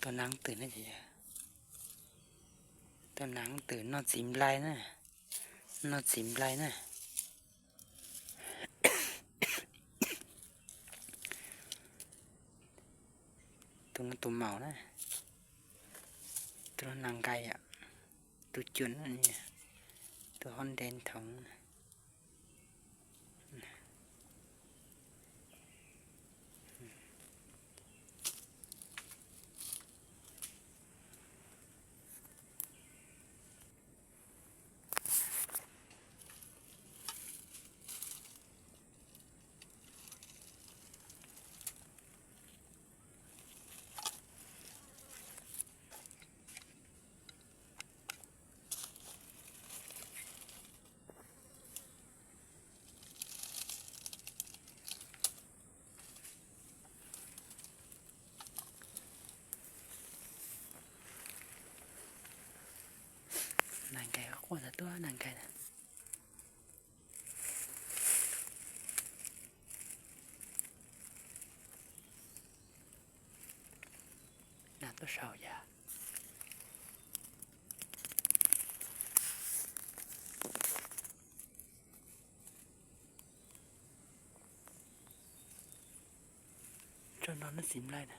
Tus naav twm na, tus naav twm noj txiv nplai na, noj txiv nplai na. Tus no tus maum na, tus no nas nkais, tus cuam, tus hov nte nthoov. Nas nkais quaj ntawd tuaj, nas nkais na. Nas tuaj saum yas. Tso no noj txiv nplai na.